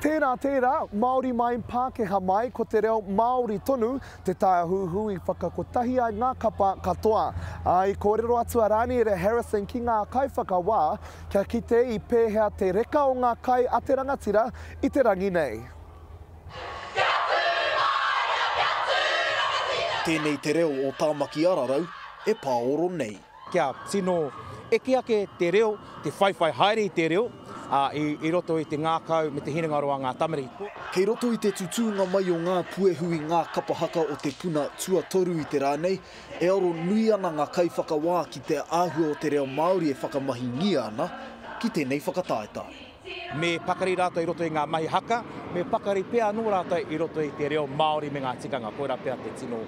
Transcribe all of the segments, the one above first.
Tērā, tērā, Māori mai, Pākehā mai, ko te reo Māori tonu te tāhuhu i whakakotahi ai ngā kapa katoa. Ā, i kōrero atu a Raniere Harrison ki ngā kaiwhakawā kia kite i pēhea te reka o ngā kai a te rangatira i te rangi nei. Kia tū māia, kia tū rangatira! Tēnei te reo o Tāmaki Ararau e pāoro nei. Kia tino eke ake te reo, te whaiwhai haere i te reo, ā, i roto i te ngākau me te hinengaro a ngā tamariki. Kei roto i te tutūnga mai o ngā puehu i ngā kapa haka o te puna tuatoru i te rā nei, e aro nui ana ngā kaiwhakawā ki te āhua o te reo Māori e whakamahingia ana ki tēnei whakataetae. Me pakari rātou i roto i ngā mahi haka, me pakari pea anō rātou i roto i te reo Māori me ngā tikanga. Koirā pea te tino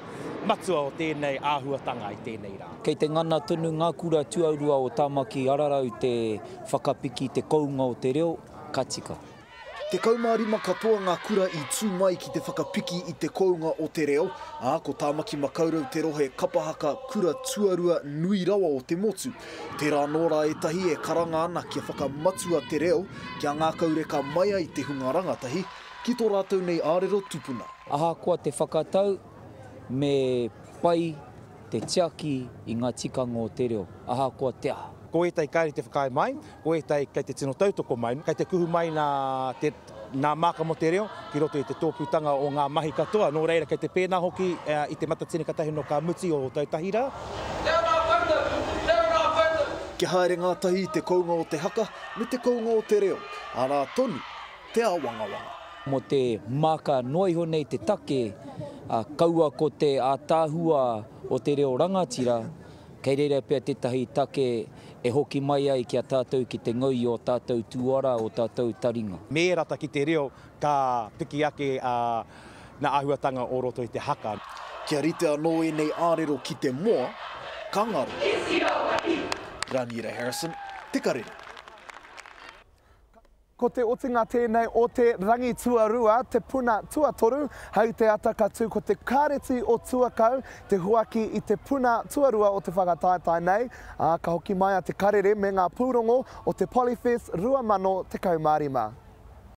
matua o tēnei āhuatanga i tēnei rā. Kei te ngana tonu ngā kura tuarua o Tāmaki Ararau te whakapiki te kounga o te reo, ka tika. 15 katoa ngā kura i tū mai ki te whakapiki i te kounga o te reo, ā, ko Tāmaki Makaurau te rohe kapa haka kura tuarua nui rawa o te motu. Tērā anō rā ētahi e karanga ana kia whakamatua te reo, kia ngākaureka mai ai te hunga rangatahi ki tō rātou nei ārero tupuna. Ahakoa te whakatau, me pai te tiaki i ngā tikanga o te reo, ahakoa te aha. Ko ētahi kāre te whakaae mai, ko ētahi kei te tino tautoko mai, kei te kuhu mai nā te, nā māka mō te reo ki roto i te tōpūtanga o ngā mahi katoa, nō reira kei te pēnā hoki i Te Matatini katahi nō ka muti o Ōtautahi rā. Tēnā koutou! Tēnā koutou! Kia haere ngātahi te kounga o te haka me te kounga o te reo, arā tonu te āwangawanga. Mō te māka noa iho nei te take, kaua ko te ātaahua o te reo rangatira, Kei reira pea tētahi take e hoki mai ai ki a tātou ki te ngau i ō tātou tūara, ō tātou taringa. Me rata ki te reo ka piki ake ngā āhuatanga o roto i te haka. Kia rite anō ēnei ārero ki te moa, ka ngaro. Raniera Harrison, Te Karere. Ko te otinga tēnei o te rangi tuarua, te puna tuatoru, hei te ata ka tū ko te Kāreti o Tuakau te huaki i te puna tuarua o te whakataetae nei, ā, ka hoki mai a Te Karere me ngā pūrongo o te Polyfest 2015.